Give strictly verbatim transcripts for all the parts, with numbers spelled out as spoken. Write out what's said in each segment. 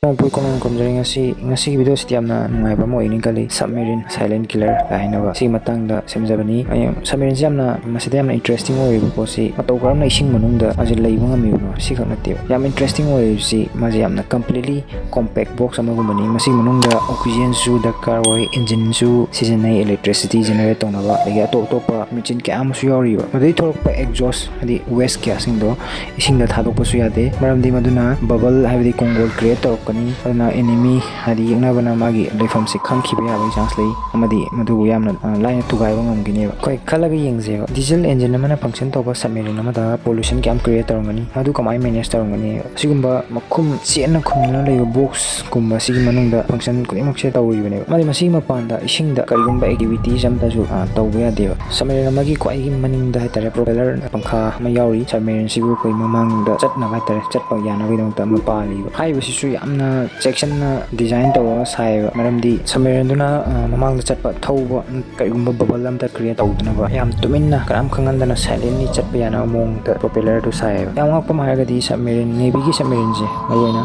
ꯃꯄꯨꯏ ꯀꯣꯡꯂꯣꯡ ꯈꯨꯝꯖꯔꯤ꯫ ꯉꯁꯤ, ꯉꯁꯤꯒꯤ ꯚꯤꯗꯤꯑꯣꯁꯤꯗꯤ ꯌꯥꯝꯅ ꯅꯨꯡꯉꯥꯏꯕ ꯑꯃ ꯑꯣꯏꯅꯤ ꯈꯜꯂꯤ꯫ Submarine Silent Killer ꯀꯥꯏ ꯍꯥꯏꯅꯕ ꯁꯤꯒꯤ ꯃꯇꯥꯡꯗ ꯁꯦꯝꯖꯕꯅꯤ꯫ ꯑꯩ Submarine ꯁꯤ ꯌꯥꯝꯅ, ꯃꯁꯤꯗ ꯌꯥꯝꯅ interesting ꯑꯣꯏꯔꯤꯕ ꯄꯣꯠꯁꯤ, ꯃꯇꯧ ꯀꯔꯝꯅ ꯏꯁꯤꯡ ꯃꯅꯨꯡꯗ ꯃꯥꯁꯦ ꯂꯩꯕ ꯉꯝꯃꯤꯕꯅꯣ, ꯁꯤꯈꯛ ꯅꯠꯇꯦꯕ꯫ ꯌꯥꯝ interesting ꯑꯣꯏꯔꯤꯕꯁꯤ, ꯃꯥꯁꯦ ꯌꯥꯝꯅ completely compact box ꯑꯃꯒꯨꯝꯕꯅꯤ꯫ ꯃꯁꯤꯒꯤ ꯃꯅꯨꯡꯗ oxygenꯁꯨ ꯗꯔꯀꯥꯔ ꯑꯣꯏ, engineꯁꯨ ꯁꯤꯖꯤꯟꯅꯩ, electricity generate ꯇꯧꯅꯕ, ꯑꯗꯒꯤ ꯑꯇꯣꯞ ꯑꯇꯣꯞꯄ ꯃꯦꯆꯤꯟ ꯀꯌꯥ ꯑꯃꯁꯨ ꯌꯥꯎꯔꯤꯕ꯫ ꯃꯗꯨꯗꯒꯤ ꯊꯣꯛꯂꯛꯄ exhaust, ꯍꯥꯏꯗꯤ waste gasꯁꯤꯡꯗꯣ ꯏꯁꯤꯡꯗ ꯊꯥꯗꯣꯛꯄꯁꯨ ꯌꯥꯗꯦ, ꯃꯔꯝꯗꯤ ꯃꯗꯨꯅ bubble, ꯍꯥꯏꯕꯗꯤ ꯀꯣꯡꯒꯣꯜ create ꯇꯧꯔꯛꯀꯅꯤ꯫ ꯑꯗꯨꯅ enemy, ꯍꯥꯏꯗꯤ ꯌꯦꯛꯅꯕꯅ ꯃꯥꯒꯤ ꯂꯩꯐꯝꯁꯦ ꯈꯪꯈꯤꯕ ꯌꯥꯕꯒꯤ chance ꯂꯩ, ꯑꯃꯗꯤ ꯃꯗꯨꯕꯨ ꯌꯥꯝꯅ, ꯑ, ꯂꯥꯏꯅ ꯊꯨꯒꯥꯏꯕ ꯉꯝꯒꯅꯦꯕ꯫ ꯑꯩꯈꯣꯏ ꯈꯜꯂꯒ ꯌꯦꯡꯁꯦꯕ, diesel engine ꯑꯃꯅ function ꯇꯧꯕ submarine ꯑꯃꯗ pollution ꯀꯌꯥꯝ create ꯇꯧꯔꯝꯒꯅꯤ, ꯃꯗꯨ ꯀꯃꯥꯏꯅ manage ꯇꯧꯔꯝꯒꯅꯤ? ꯑꯁꯤꯒꯨꯝꯕ ꯃꯈꯨꯝ ꯆꯦꯠꯅ ꯈꯨꯝꯗꯨꯅ ꯂꯩꯕ boxꯀꯨꯝꯕ ꯁꯤꯒꯤ ꯃꯅꯨꯡꯗ function ꯈꯨꯗꯤꯡꯃꯛꯁꯦ ꯇꯧꯔꯤꯕꯅꯦꯕ꯫ ꯑꯃꯗꯤ ꯃꯁꯤꯒꯤ ꯃꯄꯥꯟꯗ ꯏꯁꯤꯡꯗ ꯀꯔꯤꯒꯨꯝꯕ activities ꯑꯃꯇꯁꯨ, ꯑ, ꯇꯧꯕ ꯌꯥꯗꯦꯕ꯫ Submarine ꯑꯃꯒꯤ ꯈ꯭ꯋꯥꯏꯒꯤ ꯃꯅꯤꯡꯗ ꯍꯥꯏꯇꯥꯔꯦ, propeller ꯄꯪꯈꯥ ꯑꯃ ꯌꯥꯎꯔꯤ꯫ Submarine ꯁꯤꯕꯨ ꯑꯩꯈꯣꯏ ꯃꯃꯥꯡꯗ ꯆꯠꯅꯕ ꯍꯥꯏꯇꯥꯔꯦ, ꯆꯠꯄ ꯌꯥꯅꯕꯒꯤꯗꯃꯛꯇ ꯑꯃ ꯄꯥꯜꯂꯤꯕ꯫ ꯍꯥꯏꯔꯤꯕꯁꯤꯁꯨ ꯌꯥꯝꯅ ꯆꯦꯛꯁꯤꯟꯅ design ꯇꯧꯔꯒ ꯁꯥꯏꯌꯦꯕ, ꯃꯔꯝꯗꯤ submarineꯗꯨꯅ, ꯑ, ꯃꯃꯥꯡꯗ ꯆꯠꯄ, ꯊꯧꯕ, ꯀꯔꯤꯒꯨꯝꯕ bubble ꯑꯝꯇ create ꯇꯧꯗꯅꯕ ꯌꯥꯝ ꯇꯨꯃꯤꯟꯅ, ꯀꯅꯥꯝ ꯈꯪꯍꯟꯗꯅ silently ꯆꯠꯄ ꯌꯥꯅꯕ ꯃꯑꯣꯡꯗ propellerꯗꯨ ꯁꯥꯏꯌꯦꯕ꯫ ꯌꯥꯝ ꯉꯛꯄ ꯑꯃ ꯍꯥꯏꯔꯒꯗꯤ submarine, Navyꯒꯤ submarineꯁꯦ ꯃꯔꯨꯑꯣꯏꯅ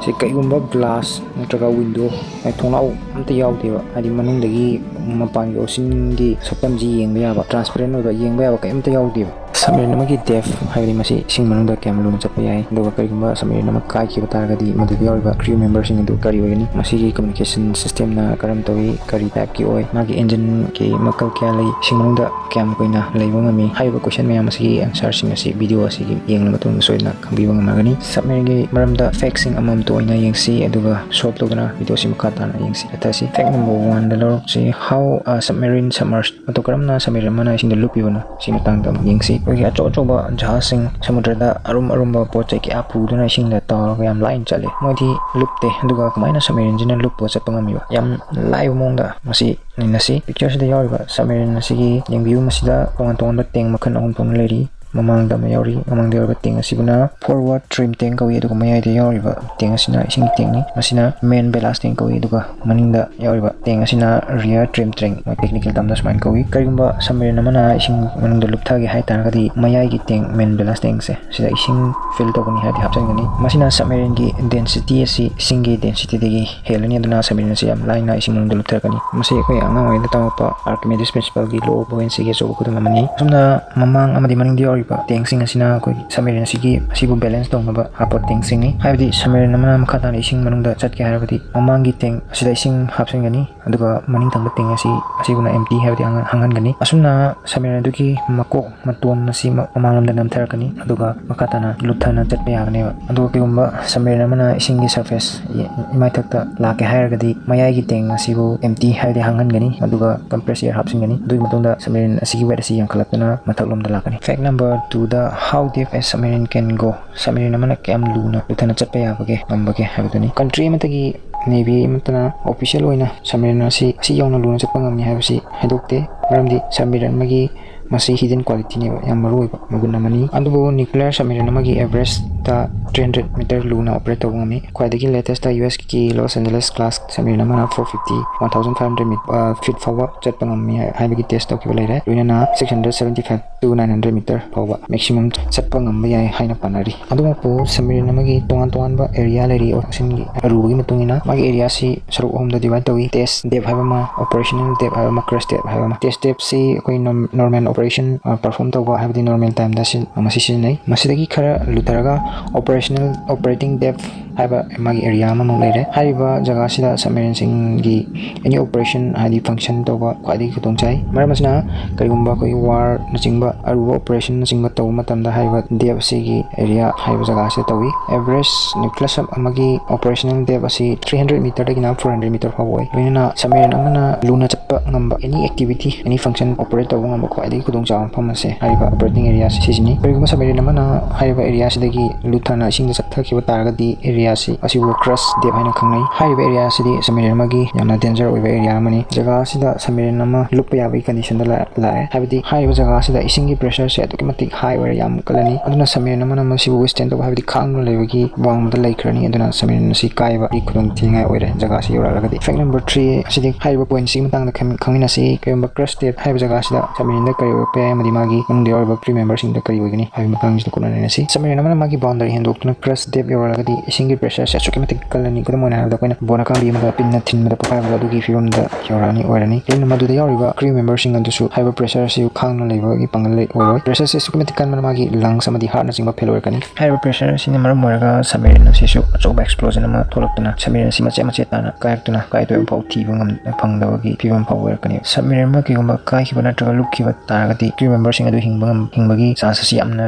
ꯁꯤ ꯀꯩꯒꯨꯝꯕ glass ꯅꯠꯇ꯭ꯔꯒ window, ꯍꯥꯏꯗꯤ ꯊꯣꯡꯅꯥꯎ ꯑꯝꯇ ꯌꯥꯎꯗꯦꯕ, ꯍꯥꯏꯗꯤ ꯃꯅꯨꯡꯗꯒꯤ ꯃꯄꯥꯟꯒꯤ oceanꯒꯤ ꯁꯛꯇꯝꯁꯤ ꯌꯦꯡꯕ ꯌꯥꯕ, transparent ꯑꯣꯏꯕ, ꯌꯦꯡꯕ ꯌꯥꯕ ꯀꯔꯤꯝꯇ ꯌꯥꯎꯗꯦꯕ꯫ Submarine ꯑꯃꯒꯤ depth, ꯍꯥꯏꯕꯗꯤ ꯃꯁꯤ ꯏꯁꯤꯡ ꯃꯅꯨꯡꯗ ꯀꯌꯥꯝ ꯂꯨꯅ ꯆꯠꯄ ꯌꯥꯏ, ꯑꯗꯨꯒ ꯀꯔꯤꯒꯨꯝꯕ submarine ꯑꯃ ꯀꯥꯏꯈꯤꯕ ꯇꯥꯔꯒꯗꯤ ꯃꯗꯨꯗ ꯌꯥꯎꯔꯤꯕ crew memberꯁꯤꯡ ꯑꯗꯨ ꯀꯔꯤ ꯑꯣꯏꯒꯅꯤ, ꯃꯁꯤꯒꯤ communication systemꯅ ꯀꯔꯝ ꯇꯧꯏ, ꯀꯔꯤ typeꯀꯤ ꯑꯣꯏ, ꯃꯥꯒꯤ engineꯒꯤ ꯃꯈꯜ ꯀꯌꯥ ꯂꯩ, ꯏꯁꯤꯡ ꯃꯅꯨꯡꯗ ꯀꯌꯥꯝ ꯀꯨꯏꯅ ꯂꯩꯕ ꯉꯝꯃꯤ? ꯍꯥꯏꯔꯤꯕ question ꯃꯌꯥꯝ ꯑꯁꯤꯒꯤ answerꯁꯤꯡ ꯑꯁꯤ video ꯑꯁꯤꯒꯤ ꯌꯦꯡꯂꯕ ꯃꯇꯨꯡꯗ ꯁꯣꯏꯗꯅ ꯈꯪꯕꯤꯕ ꯉꯝꯂꯒꯅꯤ꯫ Submarineꯒꯤ ꯃꯔꯝꯗ factꯁꯤꯡ ꯑꯃꯃꯝꯇ ꯑꯣꯏꯅ ꯌꯦꯡꯁꯤ, ꯑꯗꯨꯒ solve ꯇꯧꯗꯨꯅ videoꯁꯤ ꯃꯈꯥ ꯇꯥꯅ ꯌꯦꯡꯁꯤ꯫ ꯆꯠꯊꯁꯤ꯫ Fact number oneꯗ ꯂꯧꯔꯛꯁꯤ, how a submarine submerged꯫ ꯃꯇꯧ ꯀꯔꯝꯅ submarine ꯑꯃꯅ ꯏꯁꯤꯡꯗ ꯂꯨꯞꯄꯤꯕꯅꯣ? ꯁꯤ ꯃꯇꯥꯡꯗ ꯑꯃꯨꯛ ꯌꯦꯡꯁꯤ꯫ ꯑꯩꯈꯣꯏꯒꯤ ꯑꯆꯧ ꯑꯆꯧꯕ ꯖꯍꯥꯖꯁꯤꯡ ꯁꯃꯨꯗ꯭ꯔꯗ ꯑꯔꯨꯝ ꯑꯔꯨꯝꯕ ꯄꯣꯠ ꯆꯩ ꯀꯌꯥ ꯄꯨꯗꯨꯅ ꯏꯁꯤꯡꯗ ꯇꯥꯎꯔꯒ ꯌꯥꯝ ꯂꯥꯏꯅ ꯆꯠꯂꯤ꯫ ꯃꯣꯏꯗꯤ ꯂꯨꯞꯇꯦ꯫ ꯑꯗꯨꯒ ꯀꯃꯥꯏꯅ submarineꯁꯤꯅ ꯂꯨꯞꯄꯒ ꯆꯠꯄ ꯉꯝꯃꯤꯕ? ꯌꯥꯝ ꯂꯥꯏꯕ ꯃꯑꯣꯡꯗ ꯃꯁꯤ ꯅꯩꯅꯁꯤ꯫ Pictureꯁꯤꯗ ꯌꯥꯎꯔꯤꯕ submarine ꯑꯁꯤꯒꯤ ꯌꯦꯡꯕꯤꯌꯨ, ꯃꯁꯤꯗ ꯇꯣꯉꯥꯟ ꯇꯣꯉꯥꯟꯕ tank ꯃꯈꯜ ꯑꯍꯨꯝ ꯊꯣꯛꯅ ꯂꯩꯔꯤ꯫ ꯃꯃꯥꯡꯗ ꯑꯃ ꯌꯥꯎꯔꯤ꯫ ꯃꯃꯥꯡꯗ ꯌꯥꯎꯔꯤꯕ tank ꯑꯁꯤꯕꯨꯅ forward trim tank ꯀꯧꯏ, ꯑꯗꯨꯒ ꯃꯌꯥꯏꯗ ꯌꯥꯎꯔꯤꯕ tank ꯑꯁꯤꯅ ꯏꯁꯤꯡꯒꯤ tankꯅꯤ꯫ ꯃꯁꯤꯅ main ballast tank ꯀꯧꯏ, ꯑꯗꯨꯒ ꯃꯅꯤꯡꯗ ꯌꯥꯎꯔꯤꯕ tank ꯑꯁꯤꯅ rear trim tank, ꯃꯣꯏ technical termꯗ ꯁꯨꯃꯥꯏꯅ ꯀꯧꯏ꯫ ꯀꯔꯤꯒꯨꯝꯕ submarine ꯑꯃꯅ ꯏꯁꯤꯡ ꯃꯅꯨꯡꯗ ꯂꯨꯞꯊꯒꯦ ꯍꯥꯏ ꯇꯥꯔꯒꯗꯤ, ꯃꯌꯥꯏꯒꯤ tank, main ballast tankꯁꯦ, ꯁꯤꯗ ꯏꯁꯤꯡ fill ꯇꯧꯒꯅꯤ ꯍꯥꯏꯕꯗꯤ ꯍꯥꯞꯆꯤꯟꯒꯅꯤ꯫ ꯃꯁꯤꯅ submarineꯒꯤ density ꯑꯁꯤ ꯏꯁꯤꯡꯒꯤ densityꯗꯒꯤ ꯍꯦꯜꯂꯅꯤ, ꯑꯗꯨꯅ submarine ꯑꯁꯤ ꯌꯥꯝ ꯂꯥꯏꯅ ꯏꯁꯤꯡ ꯃꯅꯨꯡꯗ ꯂꯨꯞꯊꯔꯛꯀꯅꯤ꯫ ꯃꯁꯤ ꯑꯩꯈꯣꯏ ꯑꯉꯥꯡ ꯑꯣꯏꯔꯤꯉꯩꯗ ꯇꯝꯃꯛꯄ Archimedes principleꯒꯤ law of buoyancyꯒꯤ ꯑꯆꯧꯕ ꯈꯨꯗꯝ ꯑꯃꯅꯤ꯫ ꯑꯁꯨꯝꯅ ꯃꯃꯥꯡ ꯑꯃꯗꯤ ꯃꯅꯤꯡꯗ ꯌꯥꯎꯔꯤꯕ tankꯁꯤꯡ ꯑꯁꯤꯅ ꯑꯩꯈꯣꯏꯒꯤ submarine ꯑꯁꯤꯒꯤ, ꯑꯁꯤꯕꯨ balance ꯇꯧꯅꯕ ꯍꯥꯞꯄ tankꯁꯤꯡꯅꯤ꯫ ꯍꯥꯏꯕꯗꯤ submarine ꯑꯃꯅ ꯃꯈꯥ ꯇꯥꯅ ꯏꯁꯤꯡ ꯃꯅꯨꯡꯗ ꯆꯠꯀꯦ ꯍꯥꯏꯔꯕꯗꯤ, ꯃꯃꯥꯡꯒꯤ tank ꯑꯁꯤꯗ ꯏꯁꯤꯡ ꯍꯥꯞꯆꯤꯟꯒꯅꯤ, ꯑꯗꯨꯒ ꯃꯅꯤꯡ ꯊꯪꯕ tank ꯑꯁꯤ, ꯑꯁꯤꯕꯨꯅ empty ꯍꯥꯏꯕꯗꯤ ꯍꯥꯡꯍꯟ-, ꯍꯥꯡꯍꯟꯒꯅꯤ꯫ ꯑꯁꯨꯝꯅ submarine ꯑꯗꯨꯒꯤ ꯃꯀꯣꯛ ꯃꯇꯣꯟ ꯑꯁꯤ ꯃ-, ꯃꯃꯥꯡꯂꯣꯝꯗ ꯅꯝꯊꯔꯛꯀꯅꯤ, ꯑꯗꯨꯒ ꯃꯈꯥ ꯇꯥꯅ ꯂꯨꯞꯊꯅ ꯆꯠꯄ ꯌꯥꯒꯅꯦꯕ꯫ ꯑꯗꯨꯒ ꯀꯩꯒꯨꯝꯕ submarine ꯑꯃꯅ ꯏꯁꯤꯡꯒꯤ surface ꯏ-, ꯏꯃꯥꯏꯊꯛꯇ ꯂꯥꯛꯀꯦ ꯍꯥꯏꯔꯒꯗꯤ, ꯃꯌꯥꯏꯒꯤ tank ꯑꯁꯤꯕꯨ empty ꯍꯥꯏꯕꯗꯤ ꯍꯥꯡꯍꯟꯒꯅꯤ, ꯑꯗꯨꯒ compressed air ꯍꯥꯞꯆꯤꯟꯒꯅꯤ꯫ ꯑꯗꯨꯒꯤ ꯃꯇꯨꯡꯗ submarine ꯑꯁꯤꯒꯤ weight ꯑꯁꯤ ꯌꯥꯝꯈꯠꯂꯛꯇꯨꯅ ꯃꯊꯛꯂꯣꯝꯗ ꯂꯥꯛꯀꯅꯤ꯫ Fact number twoꯗ, how deep a submarine can go? Submarine ꯑꯃꯅ ꯀꯌꯥꯝ ꯂꯨꯅ ꯂꯨꯞꯊꯅ ꯆꯠꯄ ꯌꯥꯕꯒꯦ, ꯉꯝꯕꯒꯦ ꯍꯥꯏꯕꯗꯨꯅꯤ꯫ Country ꯑꯃꯠꯇꯒꯤ navy ꯑꯃꯠꯇꯅ official ꯑꯣꯏꯅ submarine ꯑꯁꯤ ꯑꯁꯤ ꯌꯧꯅ ꯂꯨꯅ ꯆꯠꯄ ꯉꯝꯃꯤ ꯍꯥꯏꯕꯁꯤ ꯍꯥꯏꯗꯣꯛꯇꯦ, ꯃꯔꯝꯗꯤ submarine ꯑꯃꯒꯤ ꯃꯁꯤ hidden qualityꯅꯦꯕ, ꯌꯥꯝ ꯃꯔꯨꯑꯣꯏꯕ ꯃꯒꯨꯟ ꯑꯃꯅꯤ꯫ ꯑꯗꯨꯕꯨ nuclear submarine ꯑꯃꯒꯤ average ꯇ three hundred meter ꯂꯨꯅ operate ꯇꯧꯕ ꯉꯝꯃꯤ꯫ ꯈ꯭ꯋꯥꯏꯗꯒꯤ latest ꯇ US ꯀꯤ Los Angeles class submarine ꯑꯃꯅ four fifty, one thousand five hundred meter, ꯑ, feet ꯐꯥꯎꯕ ꯆꯠꯄ ꯉꯝꯃꯤ ꯍꯥꯏ-, ꯍꯥꯏꯕꯒꯤ test ꯇꯧꯈꯤꯕ ꯂꯩꯔꯦ꯫ ꯂꯣꯏꯅꯅ six hundred seventy five to nine hundred meter ꯐꯥꯎꯕ maximum ꯆꯠꯄ ꯉꯝꯕ ꯌꯥꯏ ꯍꯥꯏꯅ ꯄꯥꯅꯔꯤ꯫ ꯑꯗꯨꯃꯛꯄꯨ submarine ꯑꯃꯒꯤ ꯇꯣꯉꯥꯟ ꯇꯣꯉꯥꯟꯕ area ꯂꯩꯔꯤ꯫ Ocean ꯒꯤ ꯑꯔꯨꯕꯒꯤ ꯃꯇꯨꯡ ꯏꯟꯅ ꯃꯥꯒꯤ area ꯁꯤ ꯁꯔꯨꯛ ꯑꯍꯨꯝꯗ divide ꯇꯧꯏ: test depth ꯍꯥꯏꯕ ꯑꯃ, operational depth ꯍꯥꯏꯕ ꯑꯃ, crash depth ꯍꯥꯏꯕ ꯑꯃ꯫ Test depth ꯁꯤ ꯑꯩꯈꯣꯏ norm-, normal operation, ꯑ, perform ꯇꯧꯕ, ꯍꯥꯏꯕꯗꯤ normal time ꯗ ꯁꯤ-, ꯃꯁꯤ ꯁꯤꯖꯤꯟꯅꯩ꯫ ꯃꯁꯤꯗꯒꯤ ꯈꯔ ꯂꯨꯊꯔꯒ operational, operating depth ꯍꯥꯏꯕ ꯃꯥꯒꯤ area ꯑꯃꯃꯨꯛ ꯂꯩꯔꯦ꯫ ꯍꯥꯏꯔꯤꯕ ꯖꯒꯥꯁꯤꯗ submarine ꯁꯤꯡꯒꯤ any operation, ꯍꯥꯏꯗꯤ function ꯇꯧꯕ ꯈ꯭ꯋꯥꯏꯗꯒꯤ ꯈꯨꯗꯣꯡ ꯆꯥꯏ꯫ ꯃꯔꯝ ꯑꯁꯤꯅ ꯀꯔꯤꯒꯨꯝꯕ ꯑꯩꯈꯣꯏꯒꯤ war ꯅꯆꯤꯡꯕ ꯑꯔꯨꯕ operation ꯅꯆꯤꯡꯕ ꯇꯧꯕ ꯃꯇꯝꯗ ꯍꯥꯏꯔꯤꯕ depth ꯑꯁꯤꯒꯤ area ꯍꯥꯏꯔꯤꯕ ꯖꯒꯥ ꯑꯁꯤꯗ ꯇꯧꯏ꯫ Average nuclear sub ꯑꯃꯒꯤ operational depth ꯑꯁꯤ three hundred meter ꯗꯒꯤꯅ four hundred meter ꯐꯥꯎꯕ ꯑꯣꯏ꯫ ꯂꯣꯏꯅꯅ submarine ꯑꯃꯅ ꯂꯨꯅ ꯆꯠꯄ ꯉꯝꯕ any activity, any function operate ꯇꯧꯕ ꯉꯝꯕ ꯈ꯭ꯋꯥꯏꯗꯒꯤ ꯈꯨꯗꯣꯡꯆꯥꯕ ꯃꯐꯝ ꯑꯁꯦ ꯍꯥꯏꯔꯤꯕ operating area ꯑꯁꯤ ꯁꯤꯖꯤꯟꯅꯩ꯫ ꯀꯔꯤꯒꯨꯝꯕ submarine ꯑꯃꯅ ꯍꯥꯏꯔꯤꯕ area ꯑꯁꯤꯗꯒꯤ ꯂꯨꯞꯊꯅ ꯏꯁꯤꯡꯗ ꯆꯠꯊꯈꯤꯕ ꯇꯥꯔꯒꯗꯤ, area ꯑꯁꯤ, ꯑꯁꯤꯕꯨ crash depth ꯍꯥꯏꯅ ꯈꯪꯅꯩ꯫ ꯍꯥꯏꯔꯤꯕ area ꯑꯁꯤꯗꯤ submarine ꯑꯃꯒꯤ ꯌꯥꯝꯅ danger ꯑꯣꯏꯕ area ꯑꯃꯅꯤ꯫ ꯖꯒꯥ ꯑꯁꯤꯗ submarine ꯑꯃ ꯂꯨꯞꯄ ꯌꯥꯕꯒꯤ condition ꯗ ꯂꯥꯛ-, ꯂꯥꯛꯑꯦ꯫ ꯍꯥꯏꯕꯗꯤ ꯍꯥꯏꯔꯤꯕ ꯖꯒꯥ ꯑꯁꯤꯗ ꯏꯁꯤꯡꯒꯤ pressure ꯁꯦ ꯑꯗꯨꯛꯀꯤ ꯃꯇꯤꯛ high ꯑꯣꯏꯔꯦ, ꯌꯥꯝ ꯀꯜꯂꯅꯤ꯫ ꯑꯗꯨꯅ submarine ꯑꯃꯅ ꯃꯁꯤꯕꯨ withstand ꯇꯧꯕ, ꯍꯥꯏꯕꯗꯤ ꯈꯥꯡꯗꯨꯅ ꯂꯩꯕꯒꯤ ꯋꯥꯡꯃꯗ ꯂꯩꯈ꯭ꯔꯅꯤ꯫ ꯑꯗꯨꯅ submarine ꯑꯁꯤ ꯀꯥꯏꯕꯒꯤ ꯈꯨꯗꯣꯡꯊꯤꯅꯤꯡꯉꯥꯏ ꯑꯣꯏꯔꯦ ꯖꯒꯥ ꯑꯁꯤ ꯌꯧꯔꯛꯂꯒꯗꯤ꯫ Fact number three ꯑꯁꯤꯗꯤ ꯍꯥꯏꯔꯤꯕ point ꯁꯤꯒꯤ ꯃꯇꯥꯡꯗ ꯈꯪ-, ꯈꯪꯃꯤꯟꯅꯁꯤ꯫ ꯀꯔꯤꯒꯨꯝꯕ crash depth ꯍꯥꯏꯔꯤꯕ ꯖꯒꯥ ꯑꯁꯤꯗ submarine ꯗ ꯀꯔꯤ ꯑꯣꯏꯔꯛꯄ ꯌꯥꯏ ꯑꯃꯗꯤ ꯃꯥꯒꯤ ꯃꯅꯨꯡꯗ ꯌꯥꯎꯔꯤꯕ crew member ꯁꯤꯡꯗ ꯀꯔꯤ ꯑꯣꯏꯒꯅꯤ ꯍꯥꯏꯕꯒꯤ ꯃꯇꯥꯡꯁꯤꯗ ꯀꯨꯞꯅ ꯅꯩꯅꯁꯤ꯫ Submarine ꯑꯃꯅ ꯃꯥꯒꯤ boundary ꯍꯦꯟꯗꯣꯛꯇꯨꯅ crash depth ꯌꯧꯔꯛꯂꯒꯗꯤ ꯏꯁꯤꯡꯒꯤ pressure ꯁꯦ ꯑꯁꯨꯛꯀꯤ ꯃꯇꯤꯛ ꯀꯜꯂꯅꯤ꯫ ꯈꯨꯗꯝ ꯑꯣꯏꯅ ꯍꯥꯏꯔꯕꯗ, ꯑꯩꯈꯣꯏꯅ ꯕꯣꯟ ꯑꯀꯥꯡꯕꯤ ꯑꯃꯗ ꯄꯤꯟꯅ ꯊꯤꯟꯕꯗ ꯄꯣꯈꯥꯏꯕꯗꯣ ꯑꯗꯨꯒꯤ ꯐꯤꯕꯝꯗ ꯌꯧꯔꯛꯑꯅꯤ, ꯑꯣꯏꯔꯅꯤ꯫ ꯑꯗꯨꯅ ꯃꯗꯨꯗ ꯌꯥꯎꯔꯤꯕ crew member ꯁꯤꯡ ꯑꯗꯨꯁꯨ ꯍꯥꯏꯔꯤꯕ pressure ꯑꯁꯤ ꯈꯥꯡꯅ ꯂꯩꯕꯒꯤ ꯄꯥꯡꯒꯜ ꯂꯩ-, ꯑꯣꯏꯔꯣꯏ꯫ Pressure ꯁꯦ ꯑꯁꯨꯛꯀꯤ ꯃꯇꯤꯛ ꯀꯟꯕꯅ ꯃꯥꯒꯤ lungs ꯑꯃꯗꯤ heart ꯅꯆꯤꯡꯕ fail ꯑꯣꯏꯔꯛꯀꯅꯤ꯫ ꯍꯥꯏꯔꯤꯕ pressure ꯑꯁꯤꯅ ꯃꯔꯝ ꯑꯣꯏꯔꯒ submarine ꯑꯁꯤꯁꯨ ꯑꯆꯧꯕ explosion ꯑꯃ ꯊꯣꯛꯂꯛꯇꯨꯅ submarine ꯑꯁꯤ ꯃꯆꯦꯠ ꯃꯆꯦꯠ ꯇꯥꯅ ꯀꯥꯏꯔꯛꯇꯨꯅ ꯀꯥꯏꯊꯣꯛꯄ ꯐꯥꯎ ꯊꯤꯕ ꯉꯝ-, ꯐꯪꯗꯕꯒꯤ ꯐꯤꯕꯝ ꯐꯥꯎꯕ ꯑꯣꯏꯔꯛꯀꯅꯤ꯫ Submarine ꯑꯃ ꯀꯩꯒꯨꯝꯕ ꯀꯥꯏꯈꯤꯕ ꯅꯠꯇ꯭ꯔꯒ ꯂꯨꯞꯈꯤꯕ ꯇꯥꯔꯒꯗꯤ crew member ꯁꯤꯡ ꯑꯗꯨ ꯍꯤꯡꯕ ꯉꯝ-, ꯍꯤꯡꯕꯒꯤ chance ꯑꯁꯤ ꯌꯥꯝꯅ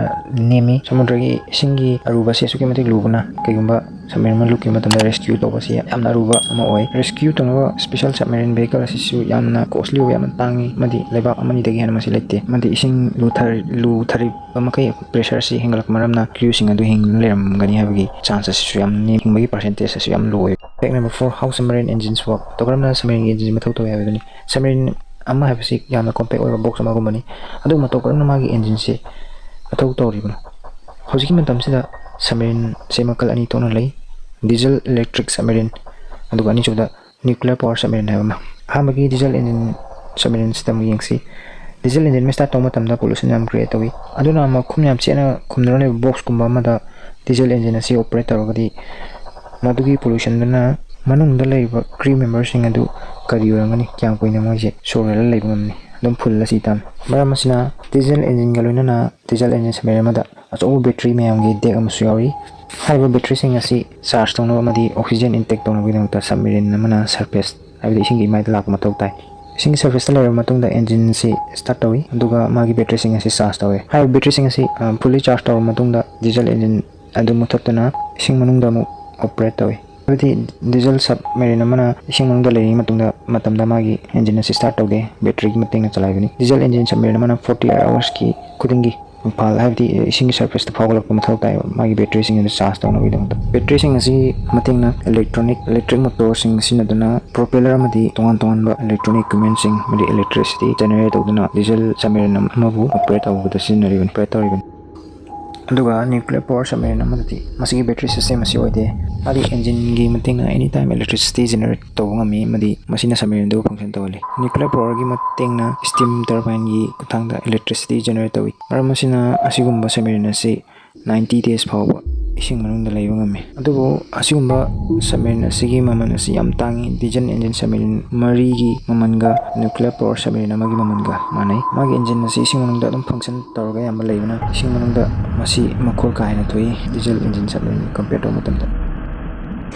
ꯅꯦꯝꯃꯤ꯫ ꯁꯃꯨꯗ꯭ꯔꯒꯤ ꯏꯁꯤꯡꯒꯤ ꯑꯔꯨꯕ ꯑꯁꯤ ꯑꯁꯨꯛꯀꯤ ꯃꯇꯤꯛ ꯂꯨꯕꯅ ꯀꯩꯒꯨꯝꯕ submarine ꯑꯃ ꯂꯨꯞꯈꯤꯕ ꯃꯇꯝꯗ rescue ꯇꯧꯕ ꯑꯁꯤ ꯌꯥꯝꯅ ꯑꯔꯨꯕ ꯑꯃ ꯑꯣꯏ꯫ Rescue ꯇꯧꯅꯕ special submarine vehicle ꯑꯁꯤꯁꯨ ꯌꯥꯝꯅ costly ꯑꯣꯏ, ꯌꯥꯝꯅ ꯇꯥꯡꯉꯤ, ꯑꯃꯗꯤ ꯂꯩꯕꯥꯛ ꯑꯃꯅꯤꯗꯒꯤ ꯍꯦꯟꯅ ꯃꯁꯤ ꯂꯩꯇꯦ, ꯑꯃꯗꯤ ꯏꯁꯤꯡ ꯂꯨꯊꯔ-, ꯂꯨꯊꯔꯛꯄ ꯃꯈꯩ pressure ꯑꯁꯤ ꯍꯦꯟꯒꯠꯂꯛꯄ ꯃꯔꯝꯅ crew ꯁꯤꯡ ꯑꯗꯨ ꯍꯤꯡꯗꯨꯅ ꯂꯩꯔꯝꯒꯅꯤ ꯍꯥꯏꯕꯒꯤ chance ꯑꯁꯤꯁꯨ ꯌꯥꯝ ꯅꯦꯝ-, ꯍꯤꯡꯕꯒꯤ percentage ꯑꯁꯤꯁꯨ ꯌꯥꯝ low ꯑꯣꯏ꯫ Fact number four, how submarine engines work꯫ ꯃꯇꯧ ꯀꯔꯝꯅ submarine engine ꯃꯊꯧ ꯇꯧꯏ ꯍꯥꯏꯕꯗꯨꯅꯤ꯫ Submarine ꯑꯃ ꯍꯥꯏꯕꯁꯤ ꯌꯥꯝꯅ compact ꯑꯣꯏꯕ box ꯑꯃꯒꯨꯝꯕꯅꯤ꯫ ꯑꯗꯨꯕꯨ ꯃꯇꯧ ꯀꯔꯝꯅ ꯃꯥꯒꯤ engine ꯁꯤ ꯃꯊꯧ ꯇꯧꯔꯤꯕꯅꯣ? ꯍꯧꯖꯤꯛꯀꯤ ꯃꯇꯝꯁꯤꯗ submarine ꯁꯦ ꯃꯈꯜ ꯑꯅꯤ ꯊꯣꯛꯅ ꯂꯩ: diesel electric submarine, ꯑꯗꯨꯒ ꯑꯅꯤꯁꯨꯕꯗ nuclear power submarine ꯍꯥꯏꯕ ꯑꯃ꯫ ꯑꯍꯥꯟꯕꯒꯤ diesel engine submarine ꯁꯤꯗ ꯑꯃꯨꯛ ꯌꯦꯡꯁꯤ꯫ Diesel engine ꯑꯃ start ꯇꯧꯕ ꯃꯇꯝꯗ pollution ꯌꯥꯝ create ꯇꯧꯏ꯫ ꯑꯗꯨꯅ ꯃꯈꯨꯝ ꯌꯥꯝ ꯆꯦꯠꯅ ꯈꯨꯝꯗꯨꯅ ꯂꯩꯕ box ꯀꯨꯝꯕ ꯑꯃꯗ diesel engine ꯑꯁꯤ operate ꯇꯧꯔꯒꯗꯤ, ꯃꯗꯨꯒꯤ pollution ꯗꯨꯅ ꯃꯅꯨꯡꯗ ꯂꯩꯔꯤꯕ crew member ꯁꯤꯡ ꯑꯗꯨ ꯀꯔꯤ ꯑꯣꯏꯔꯝꯒꯅꯤ? ꯀꯌꯥꯝ ꯀꯨꯏꯅ ꯃꯣꯏꯁꯦ ꯁꯣꯔ ꯍꯣꯜꯂ ꯂꯩꯕ ꯉꯝꯅꯤ? ꯑꯗꯨꯝ ꯐꯨꯜꯂ ꯁꯤ ꯇꯥꯕꯅꯤ꯫ ꯃꯔꯝ ꯑꯁꯤꯅ, diesel engine ꯒ ꯂꯣꯏꯅꯅ diesel engine submarine ꯑꯃꯗ ꯑꯆꯧꯕ battery ꯃꯌꯥꯝꯒꯤ deck ꯑꯃꯁꯨ ꯌꯥꯎꯔꯤ꯫ ꯍꯥꯏꯔꯤꯕ battery ꯁꯤꯡ ꯑꯁꯤ charge ꯇꯧꯅꯕ ꯑꯃꯗꯤ oxygen intake ꯇꯧꯅꯕꯒꯤꯗꯃꯛꯇ submarine ꯑꯃꯅ surface, ꯍꯥꯏꯕꯗꯤ ꯏꯁꯤꯡꯒꯤ ꯏꯃꯥꯏꯗ ꯂꯥꯛꯄ ꯃꯊꯧ ꯇꯥꯏ꯫ ꯏꯁꯤꯡꯒꯤ surface ꯇ ꯂꯩꯔꯕ ꯃꯇꯨꯡꯗ engine ꯑꯁꯤ start ꯇꯧꯏ, ꯑꯗꯨꯒ ꯃꯥꯒꯤ battery ꯁꯤꯡ ꯑꯁꯤ charge ꯇꯧꯏ꯫ ꯍꯥꯏꯔꯤꯕ battery ꯁꯤꯡ ꯑꯁꯤ, ꯑ, fully charge ꯇꯧꯔꯕ ꯃꯇꯨꯡꯗ diesel engine ꯑꯗꯨ ꯃꯨꯊꯠꯇꯨꯅ ꯏꯁꯤꯡ ꯃꯅꯨꯡꯗ ꯑꯃꯨꯛ operate ꯇꯧꯏ꯫ ꯍꯥꯏꯕꯗꯤ diesel submarine ꯑꯃꯅ ꯏꯁꯤꯡ ꯃꯅꯨꯡꯗ ꯂꯩꯔꯤꯉꯩ ꯃꯇꯨꯡꯗ, ꯃꯇꯝꯗ ꯃꯥꯒꯤ engine ꯑꯁꯤ start ꯇꯧꯗꯦ, batteryꯒꯤ ꯃꯇꯦꯡꯅ ꯆꯂꯥꯏꯕꯅꯤ꯫ Diesel engine submarine ꯑꯃꯅ forty eight hoursꯀꯤ ꯈꯨꯗꯤꯡꯒꯤ ꯏꯝꯐꯥꯜ, ꯍꯥꯏꯕꯗꯤ ꯏꯁꯤꯡꯒꯤ surfaceꯇ ꯐꯥꯎꯒꯠꯂꯛꯄ ꯃꯊꯧ ꯇꯥꯏ, ꯃꯥꯒꯤ batteryꯁꯤꯡ ꯑꯗꯨ charge ꯇꯧꯅꯕꯒꯤꯗꯃꯛꯇ꯫ Batteryꯁꯤꯡ ꯑꯁꯤ ꯃꯇꯦꯡꯅ electronic, electric motorꯁꯤꯡ ꯁꯤꯖꯤꯟꯅꯗꯨꯅ propeller ꯑꯃꯗꯤ ꯇꯣꯉꯥꯟ ꯇꯣꯉꯥꯟꯕ electronic equipmentꯁꯤꯡ ꯑꯃꯗꯤ electricity generate ꯇꯧꯗꯨꯅ diesel submarine ꯑꯃꯕꯨ operate ꯇꯧꯕꯗ ꯁꯤꯖꯤꯟꯅꯔꯤꯕꯅꯤ, operate ꯇꯧꯔꯤꯕꯅꯤ꯫ ꯑꯗꯨꯒ nuclear power submarine ꯑꯃꯗꯗꯤ ꯃꯁꯤꯒꯤ battery system ꯑꯁꯤ ꯑꯣꯏꯗꯦ꯫ ꯃꯥꯗꯤ engineꯒꯤ ꯃꯇꯦꯡꯅ anytime electricity generate ꯇꯧꯕ ꯉꯝꯃꯤ ꯑꯃꯗꯤ ꯃꯁꯤꯅ submarine ꯑꯗꯨ function ꯇꯧꯍꯜꯂꯤ꯫ Nuclear powerꯒꯤ ꯃꯇꯦꯡꯅ steam turbineꯒꯤ ꯈꯨꯠꯊꯥꯡꯗ electricity generate ꯇꯧꯏ꯫ ꯃꯔꯝ ꯑꯁꯤꯅ ꯑꯁꯤꯒꯨꯝꯕ submarine ꯑꯁꯤ ninety days ꯐꯥꯎꯕ ꯏꯁꯤꯡ ꯃꯅꯨꯡꯗ ꯂꯩꯕ ꯉꯝꯃꯤ꯫ ꯑꯗꯨꯕꯨ ꯑꯁꯤꯒꯨꯝꯕ submarine ꯑꯁꯤꯒꯤ ꯃꯃꯜ ꯑꯁꯤ ꯌꯥꯝ ꯇꯥꯡꯏ꯫ Diesel engine submarine ꯃꯔꯤꯒꯤ ꯃꯃꯜꯒ nuclear power submarine ꯑꯃꯒꯤ ꯃꯃꯜꯒ ꯃꯥꯟꯅꯩ꯫ ꯃꯥꯒꯤ engine ꯑꯁꯤ ꯏꯁꯤꯡ ꯃꯅꯨꯡꯗ ꯑꯗꯨꯝ function ꯇꯧꯔꯒ ꯑꯌꯥꯝꯕ ꯂꯩꯕꯅ ꯏꯁꯤꯡ ꯃꯅꯨꯡꯗ ꯃꯁꯤ ꯃꯈꯣꯜ ꯀꯥ ꯍꯦꯟꯅ ꯊꯣꯛꯏ, diesel engine submarine compare ꯇꯧꯕ ꯃꯇꯝꯗ꯫